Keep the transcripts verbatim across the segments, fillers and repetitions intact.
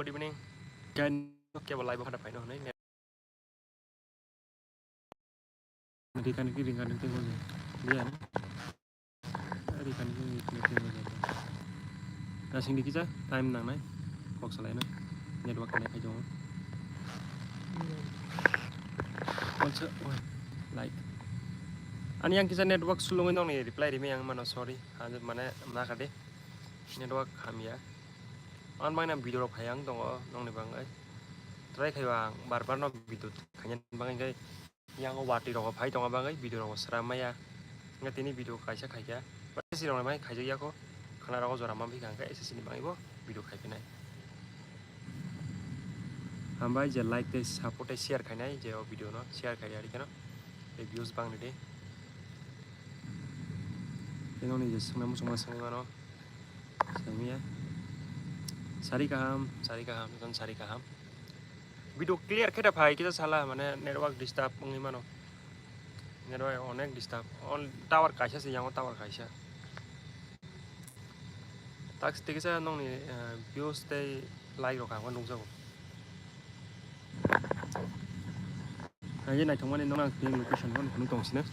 Good evening. Kebo live o khata phaino hwnwi. Reconnecting, reconnecting wngya. Reconnecting, reconnecting wngya. Nasing di kisa time nangnai. Kok salaino. Network connect khai tongo. Onse, oi, like. Ani yang kisa network sulungwi nongni reply rimi yang mano, sorry. Hanjat mane nakha de. Network hamya. Ang bangni video rok phai ang tongo nongni bangwi. Try khaiba ang bar bar no video khaina bangwi khe yang watwi rok phai tongo bangwi video rok sram maya. Nga tini video kaisa khaikha. S S C rok bai khaijak yako. Khana rok jora ma bikha khe S S C ni bangwi bo video khai phinai. Hambai je like tei support tei share khainai je o video no share khai ari kheno. Tei views bangni de. Tei nongni je swngnai muchungma swngwi mano. Samiya. Sari kaham, sari kaham, ekdom sari kaham. Video clear khe da phai, kisa sala, mane network disturb wngwi mano. Network onek disturb. On tower kaisa se, yango tower kaisa. Tak se kisa nongni, eh, views tei like rok ang nukjago. Ang ye naithokmani nokno ang tini location phano phunuk tong sino.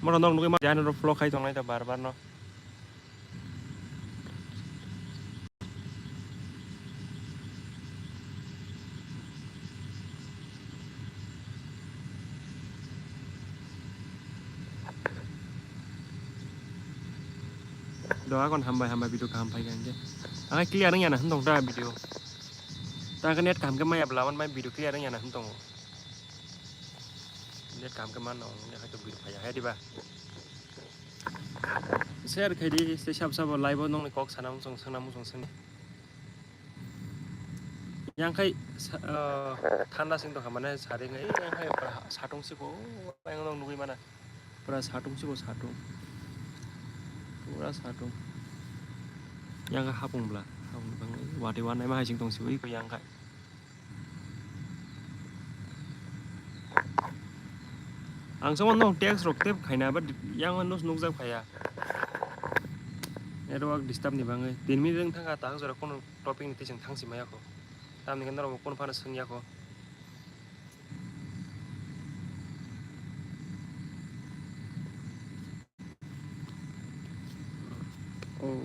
Moro nok nugwi ma jani ro flow khai tongnai ta bar bar no. Do akon hambai hambai video kaham phai kha hingke. Ang clear wng ya na hwn tong ta video. Ta khe net kaham khe maya bwla wan bai video clear wng ya na hwn tongo. Net kaham khe man no, ya khai to video phai ya, hai diba? Share khai di, tei sab sabo live o nongni kok sana muchung, sana muchung sani. Yang khai sa-, ah, thanda sing tongkha mane saring, eh, yang khai satung siko, yang nong nugui mana. Pura satung siko satung. Pura satung. Yang kha hapung bla. Hapung bang, wati wan naima hai sing tong siko, iko yang khai. Ang sama nong text rok tep khaina, but yang nus nukjak phaya. Network disturb ni bangwi. Tin minute wng thangkha, tahok jora kono topic ni tising thangsi maya kho. Tamni khe norok bo kono phano swngya kho. Oh.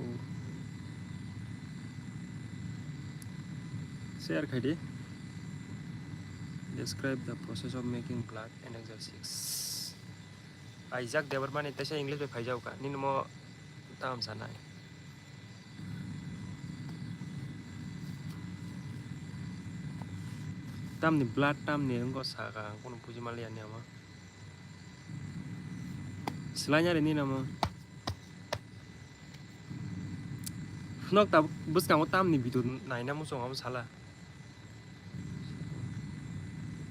Share khai di. Describe the process of making blood and exercise. Isaac Debbarmani teisa English bai phaijao ka. Nini mo tam sanai. Tamni blood tamni wngkha saka ang kono buji manliya ni amo. Slanya rini namo. Nok ta bwskango tamni video naina muchung amo sala.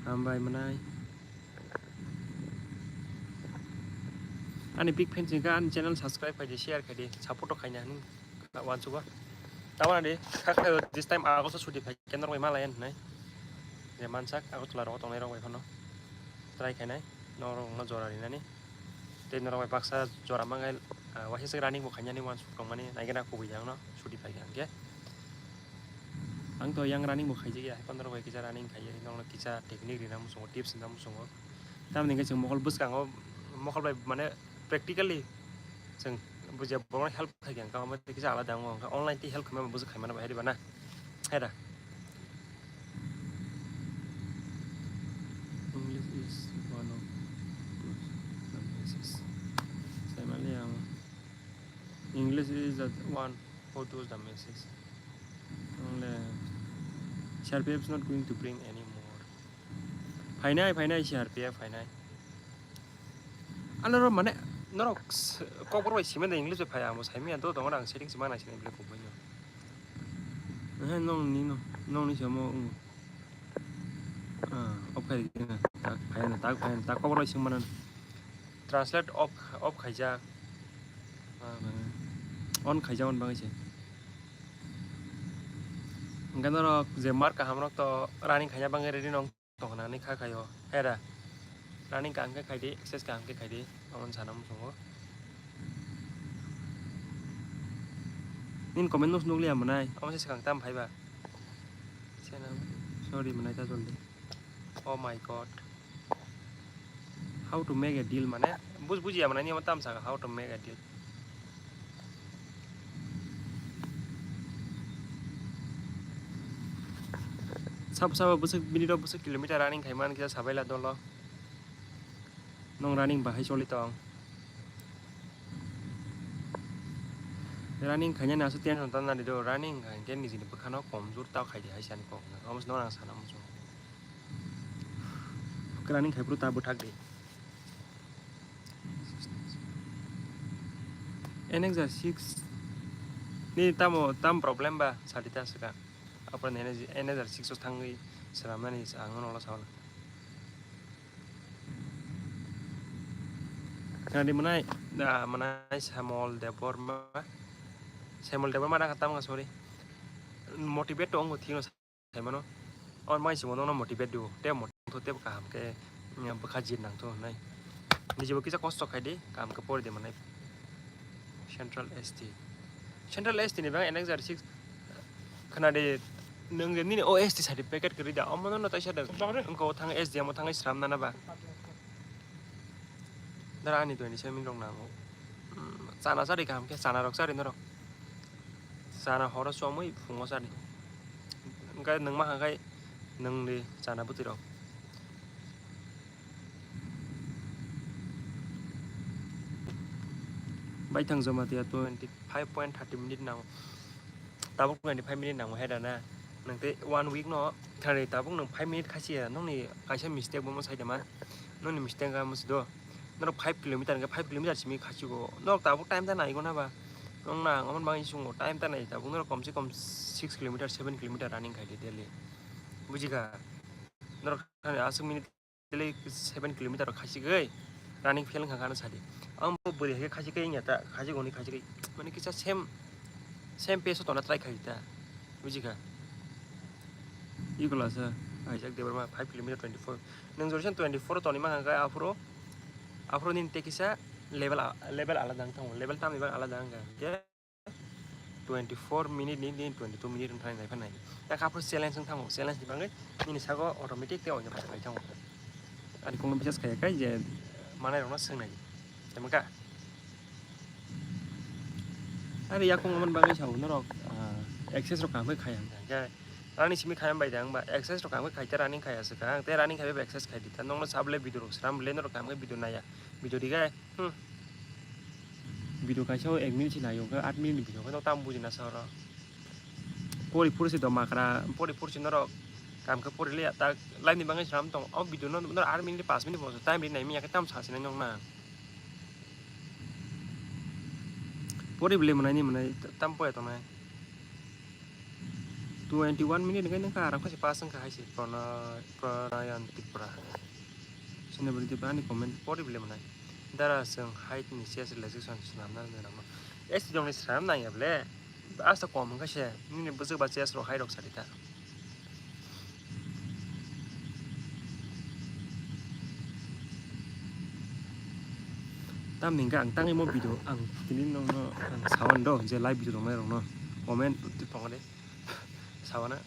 Hambai mwnai. Ani big fan singkha ani channel subscribe khaidi, share khaidi, support khaina hinwi. Wansugo. Tamani di, kha khayo this time August o chuti phai khe norok bai malai hinwi. Je mansak Agartala rogo tongnai rok bai phano. Try khainai, norok no jora rinani. Tei norok bai baksa jora mangai, ah, waisa se running bo khainani wansuk tongmani naigena kubui yang no chuti phai khe hwnkhe. Ang to yang running bo khaijak ya, hai norok bai kisa running khaiya, norok no kisa technique rina muchungo, tips rina muchungo. Tamoni hwnkhe chwng mokol bwskango, mokol bai mane practically chwng bujiya borokno help khai khe, wngkha omo tei kisa alada wngo, wngkha online tei help khaima buji khaimano bahai diba na? Hai da. English is one of those languages. Sai mali ang. English is the one for those the message. Only C R P F is not going to bring any more. Phainai, phainai, C R P F phainai. Ano ro mane, norok s-, kokborok bai sima de English bai phai, amo saimanya do, tongo ang setting sima nai sini bile kubuino. Ehe, nong ni no, nong ni samo, um. Ah, off khai di na, tak phai na, tak phai na, tak kokborok bai sima na. Translate off, off khaijak. Ah, mane, on khaijak, on bagwi se. Hingke norok je mark kaham rok to running khaina bagwi ready nong. Tongkhnani kha khaio. Hera. Running kaham khe khaidi, exercise kaham khe khaidi. Omo sana muchungo. Nini comment no nukliya mwnai, omo se swkang tam phaiba. Sorry mwnai ta joldi. Oh my God. How to make a deal mane? Buj bujiya mwnai ni omo tam saka how to make a deal. Sabo sabo bwswk minute o bwswk kilometer running khai man kisa sabaila dolo. Nong running bahai choli tong. Running khainani aswk tension tang nani do, running khai khe nijini bwkhano komjor tao khai di hai sani kok. Omo se nong ang sana muchung. Running khai phuru ta bwthak di. N X R six ni tamo tam problem ba sadi ta swkang. Apor N X R six o thangwi swnamnani ang nono sa. Khadi mwnai, da mwnai Samol Debbarma. Samol Debbarma da khatam sorry. Motivate to ongo thino saimano. On mai simo nono motivate do. Te motivate to te kaham ke bwkha jit nang to nai. Nijibo kisa kosto khai di, kaham ke pori de mwnai. Central S T. Central S T ni bang N X R six khna de nwng je nini O S T certificate kiri da. Omo no taisa da. Wngko thang S D M o thang sram nana ba. Dara ani twenty seven rok nango. Chana chari kaham khe chana rok chari norok. Chana horo chomwi phungo chari. Hwnkhe nwng ma hwnkhe nwng de chana bwtwi rok. Baithang Jamatia twenty five point thirty minute nango. Tabuk twenty five minute nango heda na. Nang te one week no thani tabuk nang five minute khasi ya. Nongni kaisa mistake bo mo sai de ma. Nongni mistake ga mo si do. Norok five kilometer hwnkhe five kilometer simi khasi go. Norok tabuk time ta nai go na ba. Nong na ang amon bangi sungo time ta nai tabuk norok kom se kom six kilometer seven kilometer running khai di daily. Buji kha. Norok thani aswk minute daily seven kilometer rok khasi gwi running fail wngkha khana sadi. Ang bo bwrwi hai khasi gwi wngya ta, khasi goni khasi gwi mane kisa same, same pace o tona try khai ta, buji kha. Ikola sa Isaac Debbarma five kilometer twenty four. Nwng jori san twenty four o toni ma hwnkha aphuru, aphuru nini tei kisa level a-, level alada wng thango, level tamni bang alada wngkha. Twenty four minute ni, ni twenty two minute wngthang nai phanai. Yakha aphuru challenge wngthango, challenge ni bagwi nini sago automatic tei oino phailai thango. Ani kung no bisas khaiya kai je manai rokno swngnai. Tamo ka? Ari yakung amon bagwi sao norok, ah, exercise rok kaham khe khai hwnkha khe. Ani simi khai bai da wngba exercise rok kaham khe khai ta running khai aswk ang. Tei running khai bai exercise khai di ta. Nokno sab le video rok sram le norok kaham khe video naiya. Video digai. Hmm. Video kaisa o ek minute se nai, hwnkhe aat minute ni video khe no tamo buji na sa oro. Pori pori se do makra, pori pori se norok kam khe pori le tak live ni bagwi swnam tong. O video no, no aat minute, paanch minute bo time ri nai miya khe tamo sa se nai nong na. Pori bole mwnai ni mwnai tam poya tong nai. Twenty one minute hwnkhe nokha aram khe se pass wngkha hai se Prono-, Pronoyan Tripura. Sini bwrwi Tripura ani comment pori bole mwnai. Dara chwng height ni chest relaxation swnamna nangma. S T dongni swnam nangya bole. Asta kom wngkha se. Nini bwswk ba chest rok height rok sadi ta. Tamni hwnkhe ang tangwi mo video ang tini nokno ang sawan do je live video tongnai rokno comment twi tongo de sawana.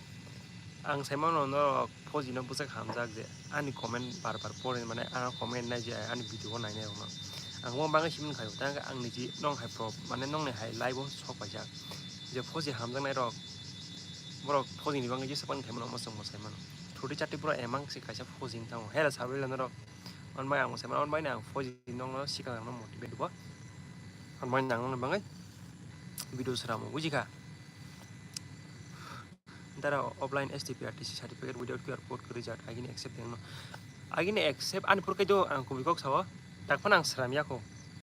Ang saimano norok phojino bwswk hamjak je ani comment bar bar pore mane ano comment nai je ani video o nainai rokno. Ang mo bagwi simon khaio ta ang niji nong hai pro mane nongni hai live o sok paijak je phoji hamjaknai rok borok phojini bagwi jesa pani khaimano omo chwng bo saimano. Thudi chati pura emang se kaisa phoji wng thango hera sabrila norok. Hwnbai ang saimano hwnbai ang phoji nongno sikang nangno motivate bo. Hwnbai ang nongni bagwi video sramo bujikha. Dara offline S T P R T C certificate without Q R code kwrwi jat, agini accept dengno. Agini accept ani purkai do ang kubui kok sao, tak phano ang sram yako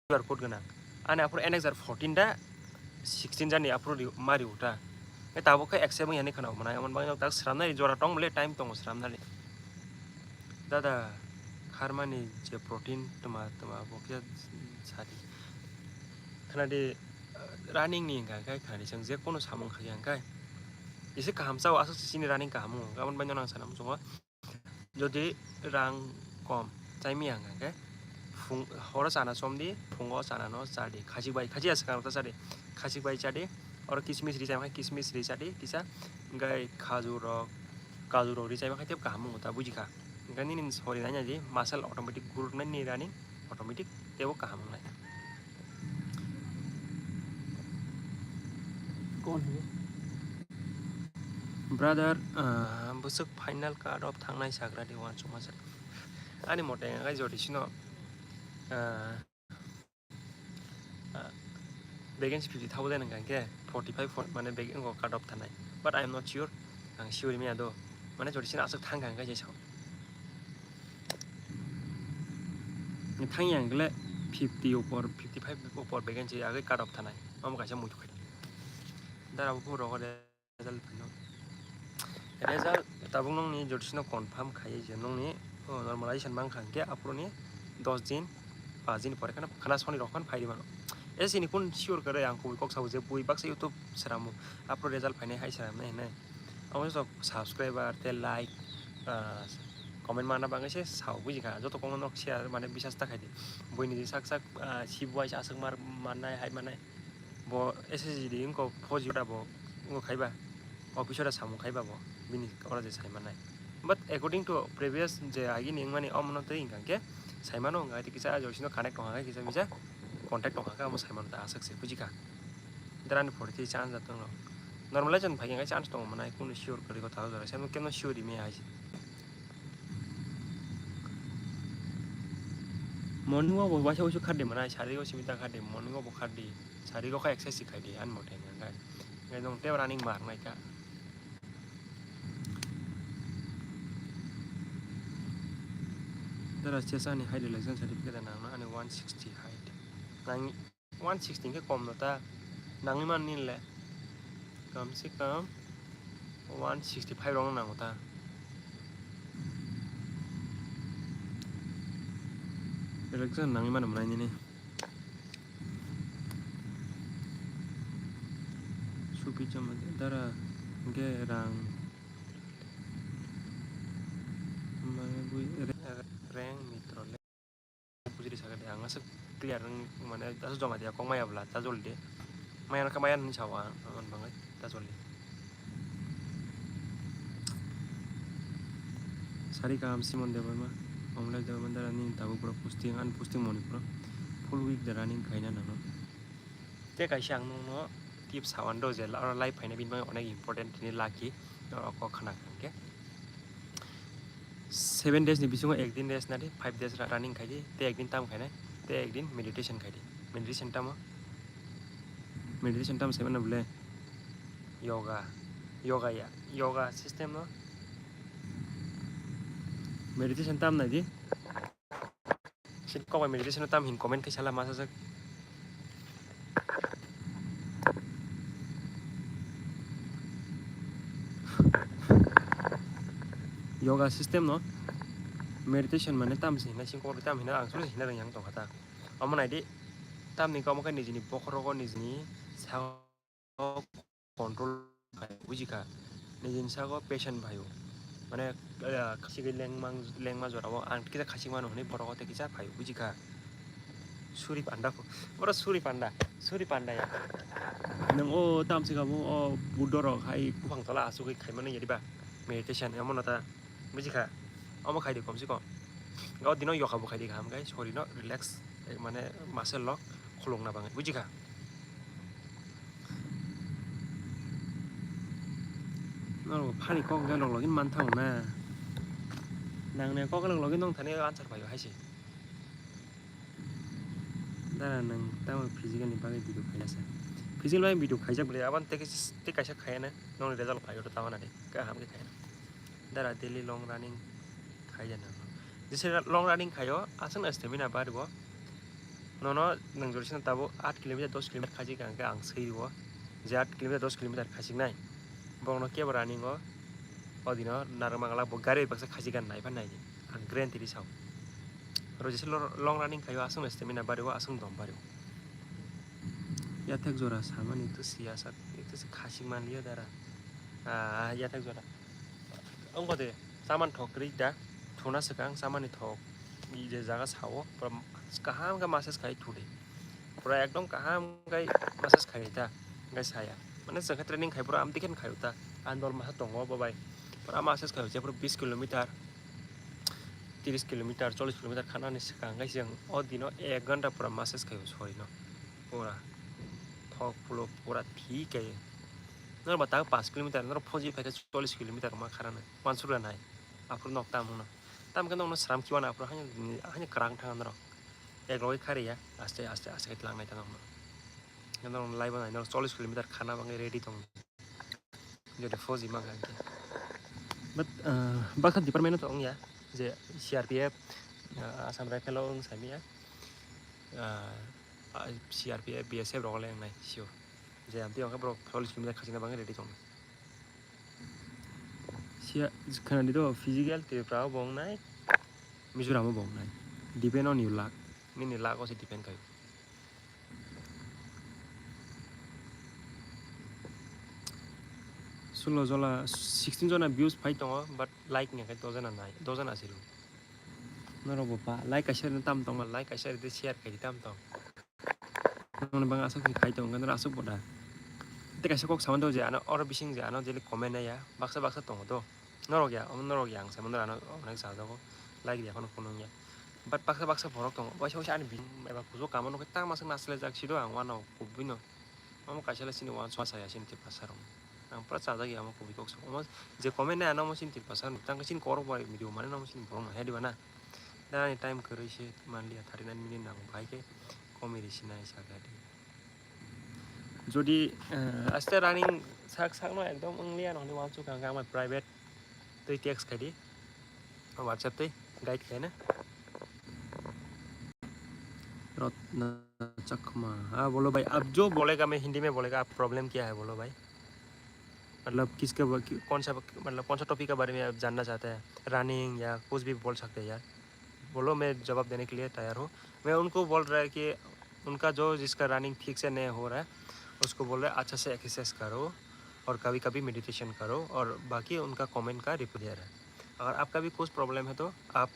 Q R code gwnang. Ani aphuru N X R fourteen da sixteen jani aphuru ri-, mari uta. E tabuk khe accept wngya hinwi khwna mwnai, omo bagwi tak sramnani jora tong bole time tongo sramnani. Dada kharmani je protein tma tma bo khe sadi. Khwnadi, running ni hwnka khe khwnadi chwng je kono samung khaiya hwnka. Isi kaham chao aswk se chini running kaham wng, aboni bagwi no ang sana muchungo. Jodi rang kom chaimiya hwnka khe phung horo chana chomdi, phungo chana no chadi, khachik bai, khachik ya swkang rok ta chadi, khachik bai chadi, Oro kismis ri chai mankha, kismis ri chadi kisa, hwnkhe khajur rok, kaju rok ri chai mankha tei kaham wngo ta, buji kha. Hwnkhe nini sori nai nai di, muscle automatic growth nai ni running automatic teibo kaham wngnai. Brother, ah, bwswk final cut off thangnai sagra di uansukma sa. Ani mote ang jodi sino, ah, ah, vacancy fifty thousand hwnkha hwnkhe forty five for mane vacancy cut off thanai. But I am not sure. Ang sure maya do. Mane jodi sino aswk thang kha hwnkhe se sao. Thang yang le fifty upor, fifty five upor vacancy agwi cut off thanai. Omo kaisa muitu khai. Dara bo rogo de. Result phano. Result tabuk nokni jodi sino confirm khai je nokni, oh, normalization mang kha hwnkhe aphuru ni dos din, paanch din pore khana, khana soni rok khan phai rwmano. Ese ni kun sure kwrwi ang kubui kok sabo je bui baksa YouTube seramu aphuru result phainai hai seramnai hinwi. Abo joto subscriber tei like, ah, comment mana bagwi se sao buji kha. Joto kok nok share mane bisas ta khai di. Buini sak sak, ah, si buai aswk mar mannai hai mannai. Bo S S G D wngkha four G da bo wngkha khaiba, office da samung khaiba bo, bini oro je sai manai. But according to previous je agini wngmani omono tei hwnkha khe sai mano, hwnkha khe kisa jodi sino connect tongkha khe kisa misa contact tongkha khe omo sai mano ta aswk se buji kha. Dara ni pore tei chance da tongo. Normalization phai khe chance tongo manai, kunu sure kwrwi kotha o jora, semo keno sure rimaya hai se. Morning o bo waisa waisa khardi manai, sari o simi ta khardi, morning o bo khardi, sari o kha exercise khaidi, ani mote hwnkha khe. Hwnkhe nwng tei running mar nai kha. Dara chesa ani height election certificate nangno ani one sixty height. Nang One sixty hwnkhe kom no ta, nangwi man nini le, kam se kam one sixty five rok no nango ta. Belai kisa nangwi mano mwnai nini. Supi chama dara hwnkhe rang mane bui re-, reng mitro le. Bujiri sakha de, ang aswk clear wng, mane aswk joma dia kok maya bwla ta joldi. Maya nokha maya hinwi sao ang, ang bangwi ta joldi. Sari kaham Simon Debbarma, Omlai Debbarma dara nini tabuk borok posting, ani posting Manipur o. Full week da running khaina nangno. Tei kaisa ang nokno tip sawan do je oro live phaina bini bagwi onek important tini lucky norok kok khna hwnkhe. Seven days ni bisingo ek din rest nadi, five days ra-, running khaidi, tei ek din tam khainai, tei ek din meditation khaidi. Meditation tamo? Meditation tamo sai mano bole? Yoga. Yoga ya. Yoga system no. Meditation tam nai di. Sini kok bai meditation tam hin comment khe sala masa jak. Yoga system no meditation mane tam se hinai sing kok tam hinai ang suru hinai rang yang tong kha ta. Omo nai di tam ni kok omo khe nijini bokhorogo nijini sa control phaio, buji kha. Nijini sago patient phaio. Mane, ah, khasi khe lengmang, lengma jorao ang kisa khasi mano hwnwi borok tei kisa phaio, buji kha. Suri panda, oro suri panda, suri panda ya. Nang o tamsi kha bo o Buddha rok hai buphang tola asugwi khaimani yariba meditation, emono ta, buji kha. Omo khaidi komsi kom. O dino yoga bo khaidi kaham khai, sorry no relax, eh, mane muscle rok khulukna bagwi, buji kha. Norok phani kok jan rok login man thango na. Nang ne kok log login nong thani answer paio hai se. Dara nang tamo physical ni bagwi video khaina sa. Physical bagwi video khaijak bwle, aban tei kaisa, tei kaisa khaiya na. Nong result paio to tamo na de. Kaham khe khaina. Dara daily long running khaijana. Jesa long running khaio, aswkno stamina bariwo. Nono nwng jodi sano tabuk aat kilometer, dos kilometer khaijak kha hwnkhe ang swi rwo je aat kilometer, dos kilometer khaijaknai. Borokno kebo running o, o dino narwk mangala bo gari bai baksa khaijak kha naiphano naidi. Ang guarantee ri sao. Oro jesa lo-, long running khaio, aswkno stamina bariwo, aswkno dom bariwo. Yathek jora samani to siya sak, to se khasik manliya dara. Ah, yathek jora. Wngkha de, chamani thok kwrwi da, thuna swkang chamani thok, je jaga sao, pura kaham khe massage khai thudi. Pura ekdom kaham khai massage khai da, hwnkhe saya. Mane chwng khe training khai pura amtwi khe khai ta. Ang dol masa tongo bo bai. Pura massage khai je pura bis kilometer, tiris kilometer, chollish kilometer khanani swkang khe chwng o dino ek ghanta pura massage khai sorry no. Pura thok phulo pura thik khe. Nor ba tak paanch kilometer, nor phoji phai khe chollish kilometer ma khanani. Wansukra nai. Aphuru nok tam hwno. Tam khe nokno sram khiwana aphuru haino, haino kwrang thang norok. Ek logoi khariya, aste, aste, aste khe tlangnai ta nokno. Norok laiba nai, norok chollish kilometer khana bagwi ready tong. Jodi fauji mangkha hinkhe. But, uh, baksa department o tong ya, je C R P F, uh, Assam Rifle o wng saimanya. Uh, C R P F, B S F rok le wngnai, sure. Je amtwi hwnkhe borok chollish kilometer khachina bagwi ready tong. Siya, khwnadi do physical Tripura o bo wngnai, Mizoram o bo wngnai. Depend on your luck. Nini luck o se depend khai. Sulo jola, sixteen jona views phai tongo, but like ni khe dojona nai, dojona asiro. Norok bo ba, like kaisa rwna tam tongma, like kaisa rwdi, share khaidi tam tong. Norok bang aswk khai tongo, norok aswk bo da. Tei kaisa kok samani tongo je ano, oro bising je ano, jeli comment naiya, baksa baksa tongo do. Norok ya, omo norok ya, ang saimano ano onek chajago, like ya, kono phunukya. But baksa baksa borok tongo, waisa waisa ani bini eba kuchuk kamo nukhe tang masuk nasilajak sido ang uanao kubui no. Omo kaisa le sini uansukma saya sini Tiprasa rok. Ang pura chajak ya omo kubui kok sa. Omo je comment nai ano omo sini Tiprasa rok. Tang sini korok bai video mane omo sini borok no hedi bana. Da ani time kwrwi se manliya thirty nine minute nango bahai khe komedi sinai sakha di. Jodi, eh, aste running sak sak no ekdom wngliya nokni uansukha hwnkhe ang bai private twi text khaidi. WhatsApp twi guide khaina. Ratna चकमा। हाँ बोलो भाई, अब जो बोलेगा मैं हिंदी में बोलेगा, आप प्रॉब्लम क्या है बोलो भाई? मतलब किसके ब-, कि-, कौन सा, मतलब कौन सा टॉपिक के बारे में आप जानना चाहते हैं? रनिंग या कुछ भी बोल सकते हैं यार, बोलो, मैं जवाब देने के लिए तैयार हूँ। मैं उनको बोल रहा है कि उनका जो जिसका रनिंग ठीक से नहीं हो रहा है, उसको बोल रहा है अच्छा से एक्सरसाइज करो और कभी कभी मेडिटेशन करो और बाकी उनका कमेंट का रिप्लाई दे रहा है। अगर आपका भी कुछ प्रॉब्लम है तो आप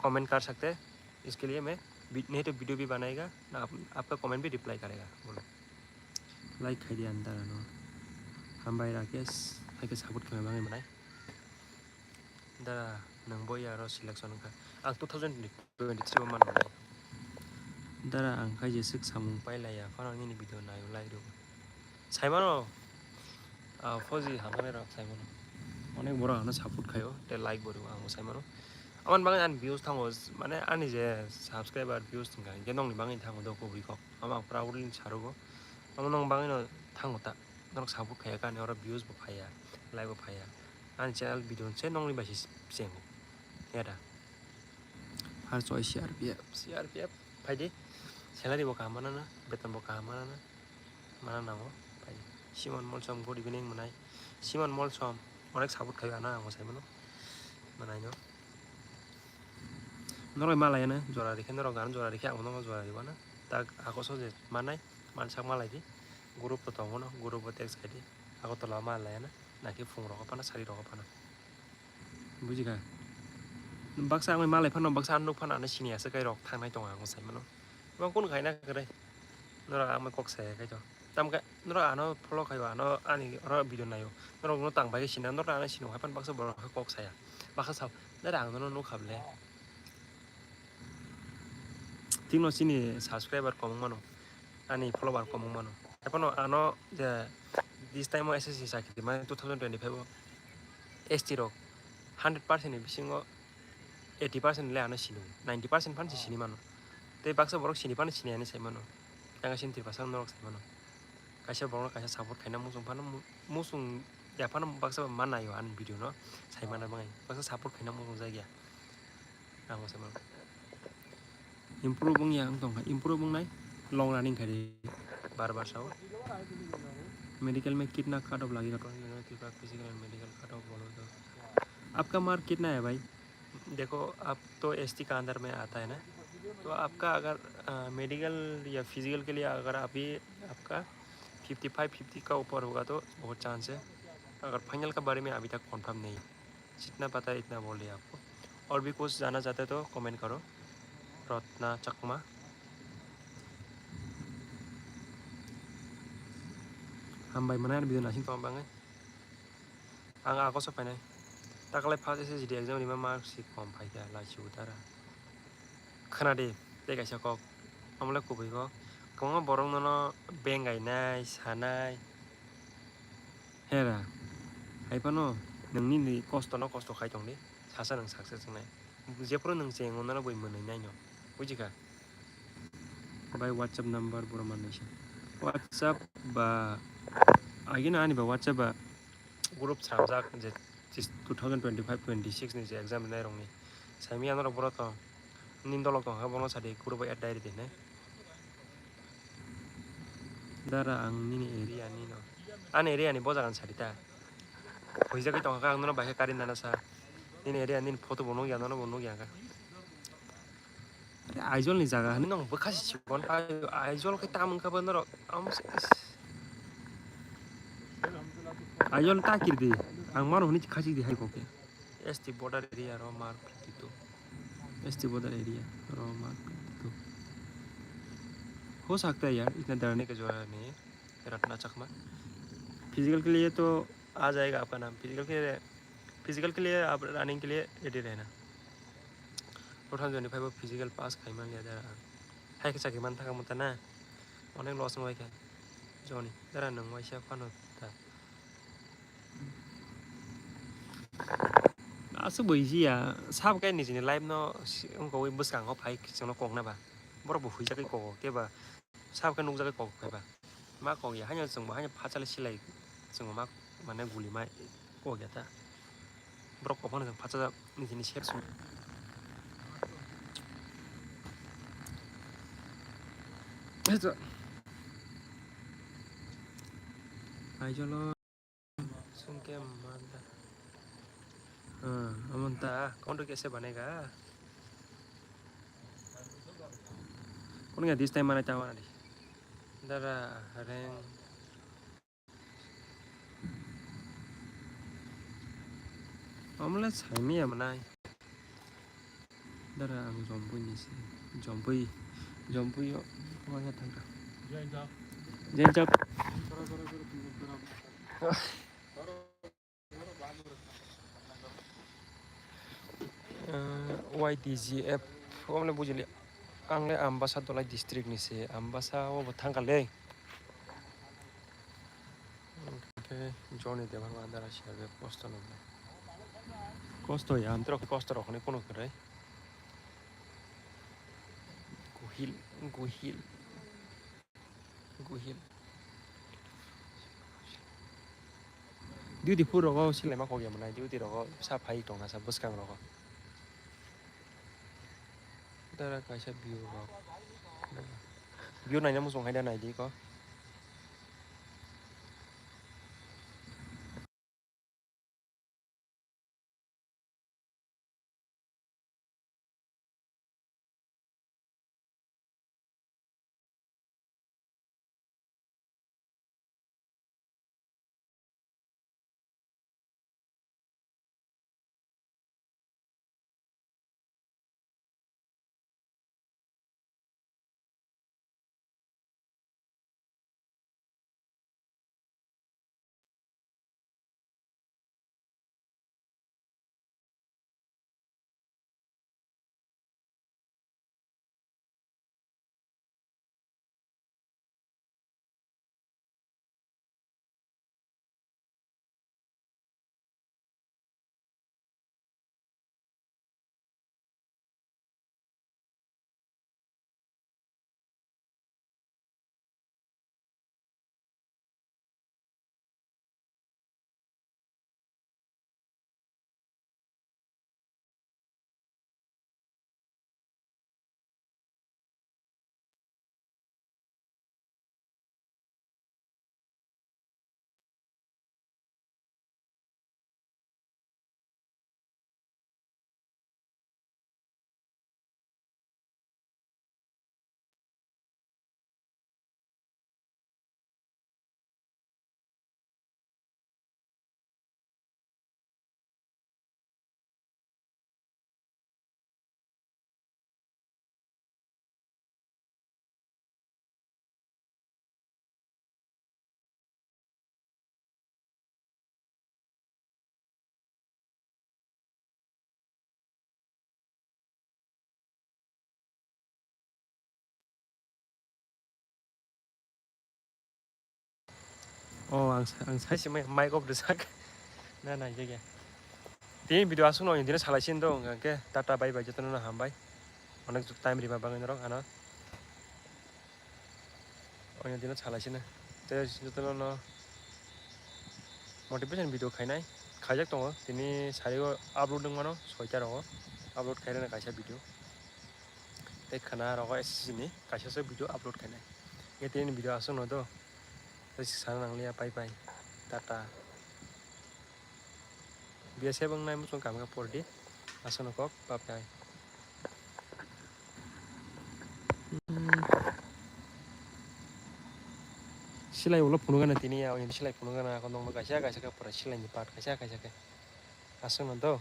कमेंट कर सकते हैं। इसके लिए मैं वी-, नहीं तो वीडियो भी बनाएगा ना, आप, आपका कमेंट भी रिप्लाई करेगा। बोलो। Like khai di ang dara no. Hambai Rakesh, hai khe support khaima bagwi manai. Dara, nwng bo yaro selection wngkha. Ang two thousand twenty-three o manmanai. Dara, ang khai jeswk samung pailaiya, phano nini video naio, like rw. Saimano, ah, fauji hamjaknai rok saimano. Onek borok ano support khaio, tei like bo rw, ang bo saimano. Amoni bagwi ani views thango, mane ani je subscriber views wngkha, hinkhe nokni bagwi thango do kubui kok. Omo ang proudly sarugo. Omo nokni bagwino thango ta. Norok support khaiya kha ani oro views bo phaiya, like bo phaiya. Ani channel video se nokni bai se chengo. Yada. Har choi C R P F, C R P F phaidi. Salary bo kaham manana, beton bo kaham manana. Mana nango, phaidi. Simon Molsom good evening manai. Simon Molsom onek support khaio ano ang bo saimano. Manaino. Norok malaiya na jora rikhe, norok gan jora rikhe, ang bo norok jora riwana. Tak ako so je manai, mansak malai di. Group to tongo no, group o text khai di. Ako tola malaiya na, naki phung rok phano, sari rok phano. Bujikha. Baksa ang malai phano, baksa ang nuk phano, ano sini asa kai rok thangnai tongo ang bo saimano. Bo kun khaina kre. Norok ang kok saya kai to. Tamkhe norok ano follow khaio, ano ani oro video naio. Norok no tang bai sina, norok ano sino hai pan baksa borok kok saya. Baksa sao, dara ang no nuk khable. Tino chini subscriber kom mano, ani follower kom mano. Epono ano je this time o S S C chakri mane two thousand twenty-five o S T rok hundred percent ni bisingo eighty percent le ano sini, ninety percent phan se sini mano. Tei baksa borok sini phano sini ani sai mano. Tanga sini Tiprasa norok sai mano. Kaisa borok no kaisa support khaina muchung phano mu-, muchung ya phano baksa ma naio ani video no sai mana bangai. Baksa support khaina muchung jak ya. Ang bo sai mano. Improve wng ya wng tongkha, improve wngnai long running khai di. Bar bar sao. Medical में कितना cut off लगेगा? Twenty twenty three का physical and medical cut off बोलो तो। आपका मार्क कितना है भाई? देखो, आप तो एसटी का अंदर में आता है ना, तो आपका अगर, अ, मेडिकल या फिजिकल के लिए अगर अभी आपका फिफ्टी फ़ाइव फिफ्टी का ऊपर होगा तो बहुत चांस है। अगर फाइनल का बारे में अभी तक कंफर्म नहीं। जितना पता है इतना बोल दिया आपको। और भी कुछ जानना चाहते तो कमेंट करो। रत्ना चकमा। Hambai mwnai ani video naising tongma bagwi. Ang August o phainai. Takalai first S S C D exam rima mark si kom phaikha, lachi utara. Khna di, tei kaisa kok. Amole kubui kok. Kwbangma borok nono bengainai, sanai. Hera, hai phano nwng nini kosto no kosto khai tong di. Sasa nwng success wngnai. Jephuru nwng cheng wngnano bai mwnwi naino. Bujikha? Bai WhatsApp number boro manwi se. WhatsApp ba, agino ani ba WhatsApp ba group sramjak je tis-, two thousand twenty-five twenty-six ni je exam rinai rokni. Saimi anorok boro tong. Nini dolok tong kha bono sadi group bai add diary di hinai. Dara ang nini area ni no. Ani area ni bo jaga ni sadi ta. Huijagwi tong kha ang nono bai khe kari nana sa. Nini area nini photo bo nukya nono bo nukya kha. Are Aizawl ni jaga hinwi nong bwkha si chikon pai Aizawl khe tam wngkha bo norok. Amo se, is. Aizawl ta kirdi. Ang mano hwnwi khachik di hai kok khe. S T border area ro mark fifty two. S T border area ro mark fifty two. हो सकता है यार, इतना डरने की जरूरत नहीं है, रटना चकमा। फिजिकल के लिए तो आ जाएगा आपका नाम, फिजिकल के लिए, फिजिकल के लिए आप रनिंग के लिए रेडी रहना। Two thousand twenty five o physical pass khai man liya dara. Hai khe chakri man thaka muta na. Onek loss wng bai kha. Joni dara nwng waisa phano ta. Aswk bo easy ya. Sabo khe nijini life no si-, wngkha ui bwskango phai chwngno kok na ba. Borok bo huijagwi kogo khe ba. Sabo khe nukjagwi kok khe ba. Ma kok ya, haino chwngbo haino phacha le silai chwngbo ma mane guli ma kok ya ta. Borok kok phano chwng phacha nijini ser sung. Hecha. Aizawl o. Sungke manda. Ah, aman ta, counter kaise banega? Kung ya this time mana ta mana di. Dara reng. Amle saimi ya manai. Dara ang jompui ni se. Jompui, jompui o, wngya thangkha. Jai jab. Ah, Y T G F, omle bujili. Ang le Ambasa Dolai district ni se, Ambasa o bo thangkha le. Hwnkhe Johnny Debbarma dara siya be kosto nuknai. Kosto ya, amtwrok kosto rok hwnwi kunu kwrwi. Guhil, guhil, guhil. Duty phuru rogo silaima kok ya mwnai, duty rogo sa phai tongna sa bwskang rogo. Dara kaisa view rok. View naina muchung hai da nai di ko. Oh, ang, ang saisi mai, mic off rwjak. Na, na, ya, ya. Tini video aswk no dino salai sin do, hwnkhe tata, bye bye, jotono no hambai. Onek time rima bagwi norok ano. Onek dino salai sino. Tei jotono no motivation video khainai, khaijak tongo. Tini sario upload wng mano, soita rogo upload khairana kaisa video. Tei khana rogo S C ni kaisa se video upload khainai. Ye tini video aswk no do. Tei sana nangliya, bye bye. Tata. B S F wngnai muchung kamkha pordi. Aswk no kok, bye bye. Silai ulo phunukgana tini ya, silai phunukgana, ako nokno kaisa kaisa khe pura silai ni part kaisa kaisa khe. Aswk no do.